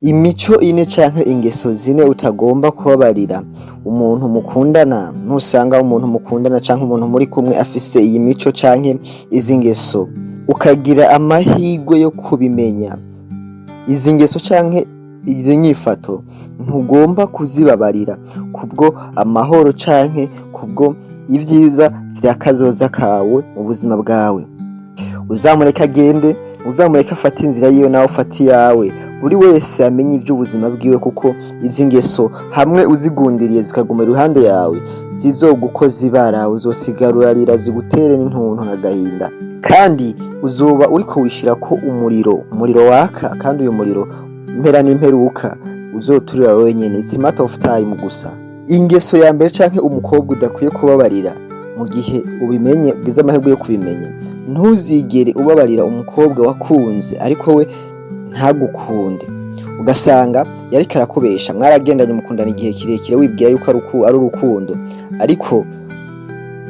Imico ine canke ingeso zine utagomba kubabarira umuntu mukundana. Nusanga umuntu mukundana canke umuntu muri kumwe afise iyi mico canke izi ngeso, ukagira amahirwe yo kubimenya, izi ngeso canke izi nyifato ntugomba kuzibabarira kubwo amahoro canke kubwo ivyiza vya kazoza kawe mu buzima bwawe. Uzamureke agende, uzamureke afate inzira yiwe, nawe ufate iyawe, buri wese amenye ivy'ubuzima bwiwe, kuko izi ngeso hamwe uzigundiriye zikaguma iruhande yawe, zizogukoza ibara, uzosigara urarira, zigutere n'intuntu n'agahinda, kandi uzoba uriko wishirako umuriro, umuriro waka, kandi uyu muriro impera n'imperuka uzoturira wenyene. It's a matter of time gusa. Ingeso ya mbere canke umukobwa udakwiye kubabarira, mu gihe ubimenye, ugize amahirwe yo kubimenya, ntuzigere ubabarira umukobwa wakunze ariko we ntagukunde, ugasanga yariko arakubesha. Mwaragendanye, mukundana igihe kirekire, wibwira yuko ari urukundo, ariko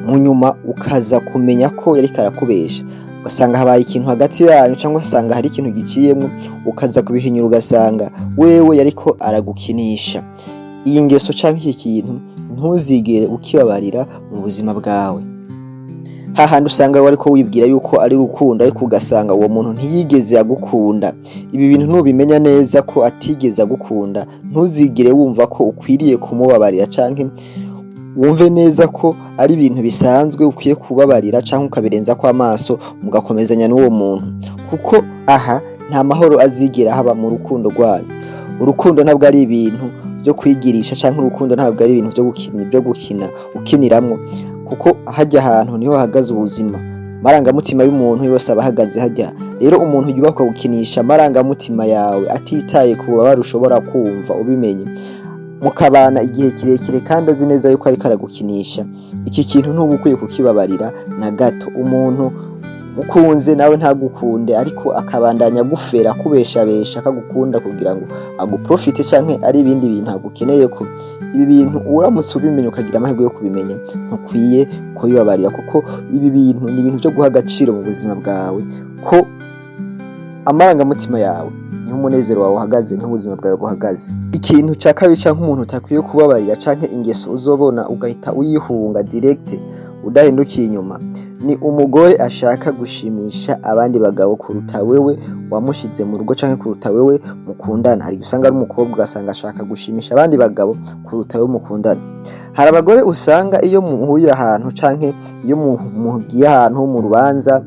mu nyuma ukaza kumenya ko yariko arakubesha, ugasanga habaye ikintu hagati yanyu cyangwa ugasanga hari ikintu giciyemwo, ukaza kubihinyura ugasanga wewe yariko aragukinisha. Iyi ngeso canke iki kintu ntuzigere ukibabarira mu buzima bwawe. Hahandi usanga wariko wibwira yuko ari urukundo, ariko ugasanga uwo muntu ntiyigeze agukunda. Ibi bintu nubimenya neza ko atigeze agukunda, ntuzigere wumva ko ukwiriye kumubabarira canke wumve neza ko ari ibintu bisanzwe ukwiye kubabarira canke ukabirenzako amaso mugakomezanya n'uwo muntu, kuko aha nta mahoro azigera haba mu rukundo rwanyu. Urukundo ntabwo ari ibintu vyo kwigirisha, canke urukundo ntabwo ari ibintu vyo gukina ukiniramwo, kuko harya hantu niho hahagaze ubuzima. Amarangamutima y'umuntu yose aba ahagaze harya. Rero umuntu yubakwa gukinisha amarangamutima yawe, atitaye ku bubabare ushobora kumva ubimenye, mukabana igihe kirekire kandi azi neza yuko ariko aragukinisha, iki kintu ntuba ukwiye kukibabarira na gato. Umuntu mukunze nawe ntagukunde, ariko akabandanya agufera, akubeshabesha akagukunda kugira ngo aguprofite canke ari ibindi bintu agukeneyeko, ibi bintu uramutse ubimenye, ukagira amahirwe yo kubimenya, ntukwiye kubibabarira, kuko ibi bintu ni ibintu vyo guha agaciro mu buzima bwawe, ko amarangamutima yawe niho umunezero wawe uhagaze, niho ubuzima bwawe buhagaze. Ikintu ca kabiri canke umuntu utakwiye kubabarira canke ingeso uzobona ugahita uyihunga direct udahindukiye inyuma, ni umugore ashaka gushimisha abandi bagabo kuruta wewe wamushize mu rugo canke kuruta wewe mukundana. Hari usanga ari umukobwa, ugasanga ashaka gushimisha abandi bagabo kuruta wewe mukundana. Hari abagore usanga iyo muhuriye ahantu canke iyo mugiye ahantu mu rubanza,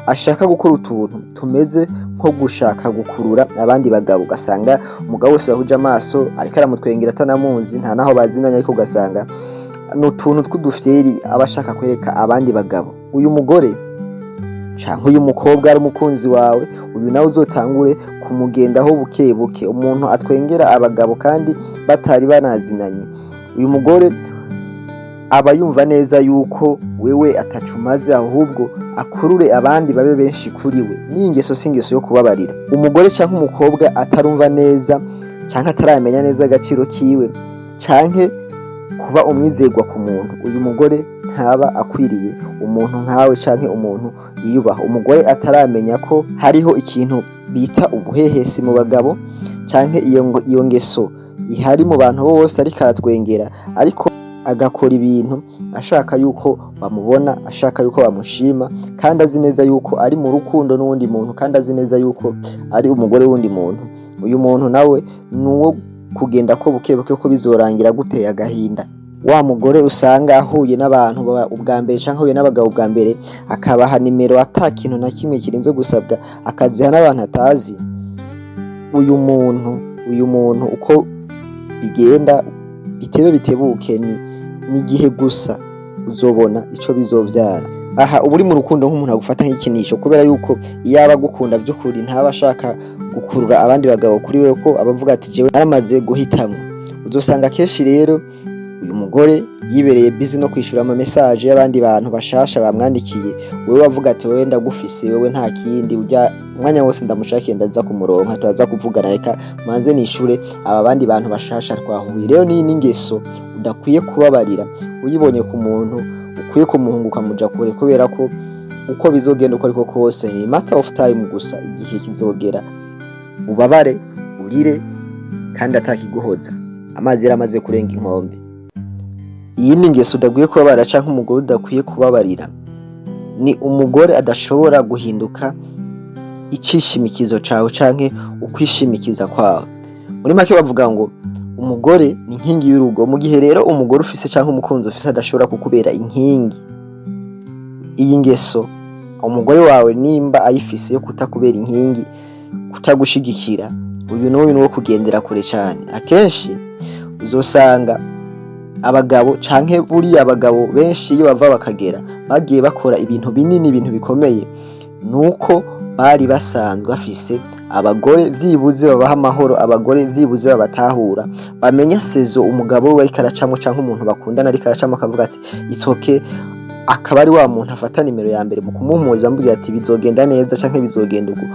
ashaka gukora utuntu tumeze nko gushaka gukurura abandi bagabo, ugasanga umugabo wese yahuje amaso ariko aramutwengera atanamuzi, nta naho bazinanye, ariko ugasanga ni utuntu tw'udufyeri aba ashaka kwereka abandi bagabo. Uyu mugore canke uyu mukobwa ari umukunzi wawe, uyu nawe uzotangure kumugendaho buke buke. Umuntu atwengera abagabo kandi batari banazinanye, uyu mugore aba yumva neza yuko wewe ataco umaze, ahubwo akurure abandi babe benshi kuri we. N'iyi ngeso si ingeso yo kubabarira. Umugore canke umukobwa atarumva neza canke ataramenya neza agaciro kiwe canke kuba umwizerwa ku muntu, uyu mugore ntaba akwiriye umuntu nkawe canke umuntu yiyubaha. Umugore ataramenya ko hariho ikintu bita ubuhehesi mu bagabo canke iyo ngeso ihari mu bantu bose, ariko aratwengera, ariko agakora ibintu ashaka yuko bamubona, ashaka yuko bamushima, kandi azi neza yuko ari mu rukundo n'uwundi muntu, kandi azi neza yuko ari umugore w'uwundi muntu, uyu muntu nawe ni uwo kugenda ko buke buke, ko bizorangira guteye agahinda. Wa mugore usanga ahuye n'abantu ubwa mbere canke ahuye n'abagabo ubwa mbere, akabaha nimero ata kintu na kimwe kirinze gusabwa, akaziha n'abantu atazi, uyu muntu uko bigenda bitebe bitebuke, ni igihe gusa uzobona ico bizovyara. Aha uba uri mu rukundo nk'umuntu agufata nk'ikinisho, kubera yuko iyo aba agukunda vy'ukuri ntaba ashaka gukurura abandi bagabo kuri wewe, ko aba avuga ati: "Jewe naramaze guhitamwo." Uzosanga kenshi rero uyu mugore yibereye busy no kwishura ama message y'abandi bantu bashasha bamwandikiye, wewe avuga ati: "Wewe ndagufise, wewe nta kindi, urya umwanya wose ndamushakiye ndaza kumuronka, turaza kuvugana, reka manze nishure aba bandi bantu bashasha twahuye." Rero ni n'ingeso udakwiye kubabarira. Uyibonye ku muntu, ukwiye kumuhunga ukamuja kure, kubera ko uko bizogenda uko ariko kose ni matter of time gusa. Igihe kizogera ubabare, urire. Kandi atakiguhoza, amazi yaramaze kurenga inkombe. Iyindi ngeso udakwiye kubabarira canke umugore udakwiye kubabarira ni umugore adashobora guhinduka icishimikizo cawe canke ukwishimikiza kwawe. Muri make bavuga ngo umugore ni inkingi y'urugo. Mu gihe rero umugore ufise canke umukunzi ufise adashobora kukubera inkingi, iyi ngeso umugore wawe nimba ayifise yo kutakubera inkingi, kutagushigikira, uyu n'uyu ni uwo kugendera kure cane. Akenshi uzosanga abagabo canke buriya abagabo benshi iyo bava bakagera bagiye bakora ibintu binini, ibintu bikomeye, nuko bari basanzwe bafise abagore vyibuze babaha amahoro, abagore vyibuze babatahura, bamenya saison umugabo we ariko aracamwo canke umuntu bakundana ariko aracamwo, akavuga ati "It's okay", akaba ari wa muntu afata nimero ya mbere mu kumuhumuriza, amubwira ati "Bizogenda neza" canke "Bizogenda uku",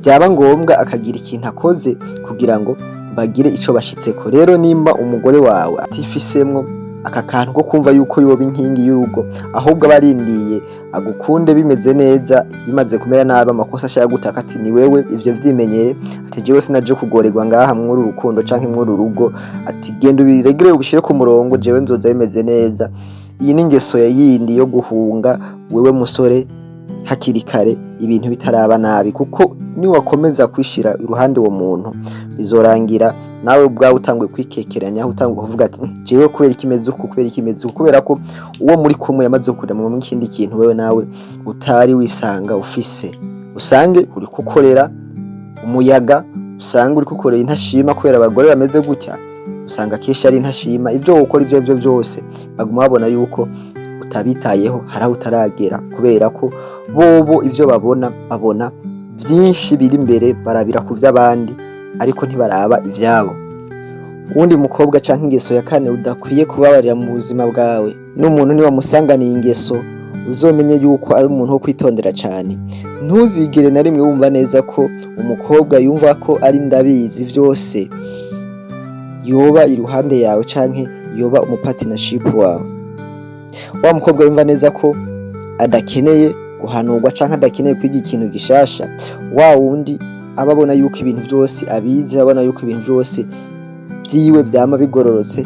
vyaba ngombwa akagira ikintu akoze kugira ngo bagire ico bashitseko. Rero nimba umugore wawe atifisemwo aka kantu ko kumva yuko yoba inkingi y'urugo, ahubwo aba arindiye agukunde bimeze neza, bimaze kumera nabi, amakosa ashaka gutaka ati "Ni wewe ivyo vyimenyere", ati "Jewe sinaje kugorerwa ngaha mw'uru rukundo canke mw'uru rugo", ati "Genda ubiregere, ubishire ku murongo, jewe nzoza bimeze neza". Iyi ni ingeso ya yindi yo guhunga wewe musore hakiri kare, ibintu bitaraba nabi, kuko niwakomeza kwishira iruhande uwo muntu, bizorangira nawe ubwawe utanguye kwikekeranya, utanguye kuvuga ati "Jewe kubera iki imeze uku, kubera iki imeze uku?" Kubera ko uwo muri kumwe yamaze kurema ikindi kintu wewe nawe utari wisanga ufise. Usange uriko ukorera umuyaga, usanga uriko ukorera intashima, kubera abagore bameze gutya usanga akenshi ari intashima. Ivyo wokora ivyo arivyo vyose, baguma babona yuko utabitayeho, hari aho utaragera, kubera ko bobo ivyo babona, babona vyinshi biri imbere, barabira ku vy'abandi ariko ntibaraba ivyabo. Uwundi mukobwa canke ingeso ya kane udakwiye kubabarira mu buzima bwawe, n'umuntu niwamusanganiye ingeso, uzomenye yuko ari umuntu wo kwitondera cane. Ntuzigere na rimwe wumva neza ko umukobwa yumva ko ari ndabizi vyose yoba iruhande yawe canke yoba umu partnership wawe. Wa mukobwa yumva neza ko adakeneye guhanurwa canke adakeneye kwiga ikintu gishasha, wa wundi aba abona yuko ibintu vyose abizi, abona yuko ibintu vyose vyiwe vyama bigororotse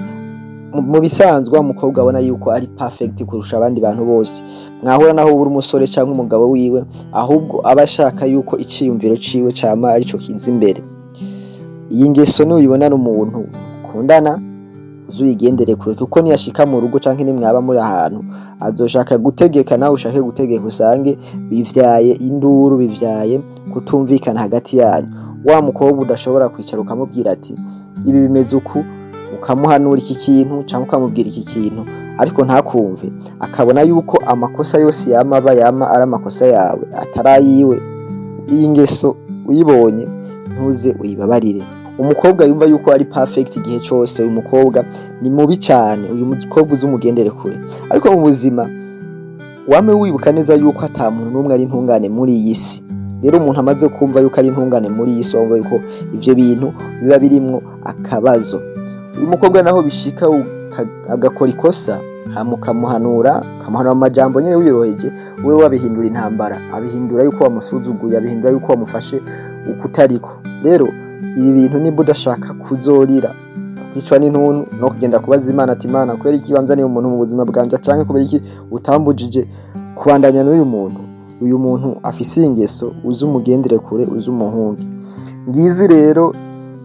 mu bisanzwe, wa mukobwa abona yuko ari perfect kurusha abandi bantu bose mwahura, naho uri umusore canke umugabo wiwe, ahubwo aba ashaka yuko iciyumviro ciwe cama arico kiza imbere. Iyi ngeso nuyibonana umuntu mukundana, uzuyigendere kure, kuko niyashika mu rugo canke nimwaba muri ahantu, azoshaka gutegeka, nawe ushake gutegeka, usange bivyaye induru, bivyaye kutumvikana hagati yanyu. Wa mukobwa udashobora kwicara ukamubwira ati "Ibi bimeze uku", ukamuhanura iki kintu canke ukamubwira iki kintu, ariko ntakumve, akabona yuko amakosa yose yama aba yama ari amakosa yawe atari ayiwe, iyi ngeso uyibonye ntuze uyibabarire. Umukobwa yumva yuko ari perfect igihe cose, uyu mukobwa ni mubi cane. Uyu mukobwa uzi umugendere kure. Ariko mu buzima wame wibuka neza yuko ata muntu n'umwe ari intungane muri iyi si. Rero umuntu amaze kumva yuko ari intungane muri iyi si, wumva yuko ivyo bintu biba birimwo akabazo. Uyu mukobwa naho bishika agakora ikosa, hama ukamuhanura, ukamuhanura mu majambo nyene wiyoroheje, wewe wabihindura intambara, abihindura yuko wamusuzuguye, abihindura yuko wamufashe ukutariko. Rero ibi bintu nimba udashaka kuzorira, kwicwa n'intuntu no kugenda kubaza Imana ati "Imana, kubera iki wanzaniye umuntu mu buzima bwanje?" canke "Kubera iki utambujije kubandanya n'uyu muntu?" Uyu muntu afise iyi ngeso, uze umugendere kure, uze umuhunge. Ngizi rero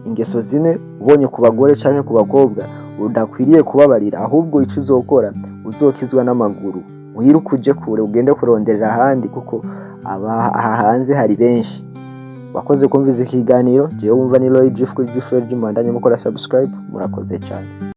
ingeso zine ubonye ku bagore canke ku bakobwa udakwiriye kubabarira. Ahubwo ico uzokora, uzokizwa n'amaguru, wiruke uje kure, ugende kuronderera ahandi, kuko aha hanze hari benshi. Wakoze kumviza ikiganiro. Jewe wumva ni Roy Jeff kuri Jeff, mubandanye mukora subscribe. Murakoze cyane.